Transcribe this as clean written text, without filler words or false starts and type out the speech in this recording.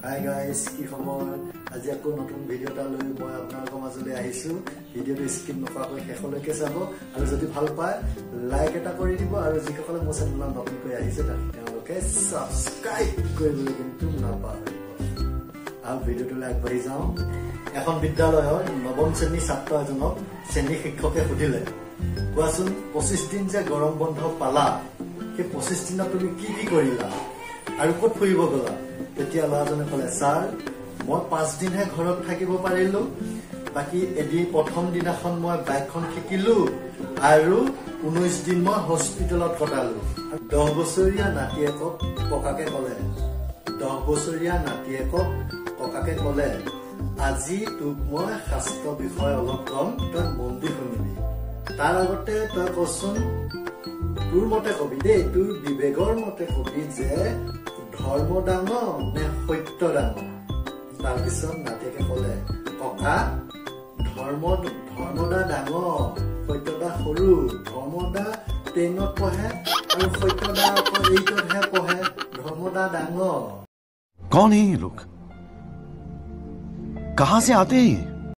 Hi guys, কি খবৰ? আজি আকৌ নতুন ভিডিঅ' এটা লৈ মই আপোনালোকৰ মাজলৈ আহিছোঁ। ভিডিঅ'টো স্কিপ নকৰাকৈ শেষলৈকে চাব আৰু যদি ভাল পায় লাইক এটা কৰি দিব, আৰু যিসকলে মোৰ চেনেলত নতুনকৈ আহিছে তেওঁলোকে ছাবস্ক্ৰাইব কৰিবলৈ কিন্তু নাপাহৰিব। আৰু ভিডিঅ'টোলৈ আগবাঢ়ি যাওঁ। এখন বিদ্যালয়ৰ নৱম শ্ৰেণীৰ ছাত্ৰ এজনক শ্ৰেণী শিক্ষকে সুধিলে, কোৱাচোন 25 দিন যে গৰম বন্ধ পালা, সেই 25 দিনত তুমি কি কি কৰিলা আৰু ক'ত ফুৰিব গ'লা? তেতিয়া ল'ৰাজনে ক'লে, ছাৰ মই 5 দিনহে ঘৰত থাকিব পাৰিলো, বাকী এদিন প্ৰথম দিনাখন মই বাইকখন শিকিলো আৰু 19 দিন মই হস্পিটেলত কটালো। 10 বছৰীয়া নাতিয়েকক ককাকে ক'লে, 10 বছৰীয়া নাতিয়েকক ককাকে ক'লে, আজি তোক মই শাস্ত্ৰ বিষয়ে অলপ কম, তই মন দি শুনিবি। তাৰ আগতে তই কচোন, তোৰ মতে কবি দেই, তোৰ বিবেকৰ মতে কবি যে ধৰ্ম ডাঙৰ নে সত্য ডাঙৰ? তাৰপিছত নাতিয়েকে ক'লে, ককা ধৰ্মদা ডাঙৰ, সত্যদা সৰু। ধৰ্মদা 10ত পঢ়ে আৰু সত্যদা আকৌ 8তহে পঢ়ে, ধৰ্মদা ডাঙৰ। कौन है ये लोग, कहां से आते हैं?